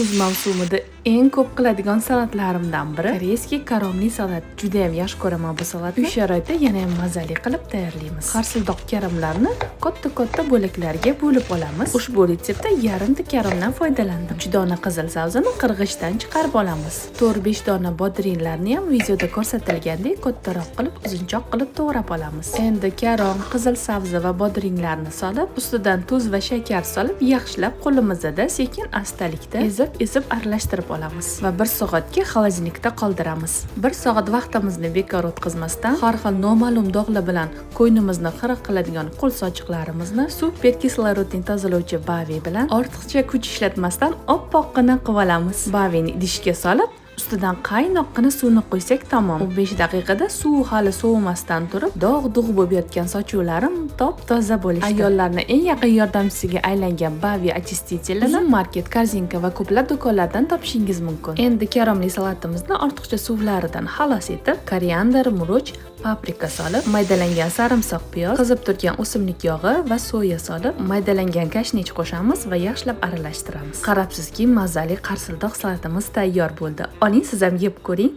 Kuz mavsumida eng ko'p qiladigan salatlarimdan biri корейский karomli salat. Juda ham yaxshi ko'raman bu salatni. Uy sharoitida yana ham mazali qilib tayyorlaymiz. Qarsildoq karamlarni katta-katta bo'laklarga bo'lib olamiz. Ushbu retseptda yarimta karamdan foydalandim. 3 dona qizil sabzini qirg'ichdan chiqarib olamiz. 4-5 dona bodringlarni ham videoda ko'rsatilgandek kattaroq qilib, uzunchoq qilib to'g'rab olamiz. Endi karom, qizil sabzi va bodringlarni solib, ustidan tuz va shakar solib, yaxshilab qo'limizda sekin astalikda ezib-ezib aralashtirib olamiz va 1 soatga холодильник da qoldiramiz. 1 soat vaqtimizni bekor o'tkazmasdan, har xil noma'lum dog'lar bilan ko'ynimizni xira qiladigan qo'l sochiqlarimizni super kislorodni tozalovchi Bavi bilan ortiqcha kuch ishlatmasdan oppoqqina qilib olamiz. Bavini idishga solib, ustidan qaynoqqina suvni quysak tamom. 15 daqiqada suv hali sovimasdan turib, dog'-dug' bo'lib yotgan sochuvlarim top-toza bo'lishdi. Ayollarni eng yaqin yordamchisiga aylangan Bavi очиститель ini market, Korzinka va ko'plab do'konlardan topishingiz mumkin. Endi karomli salatimizni ortiqcha suvlaridan xalos etib, koriandr, murch, paprika solib, maydalangan sarimsoq piyoz, qizib turgan o'simlik yog'i va soya solib, maydalangan kashnich qo'shamiz va yaxshilab aralashtiramiz. Qarabsizki, mazali qarsildoq salatimiz tayyor bo'ldi. Oling, siz ham yeb ko'ring.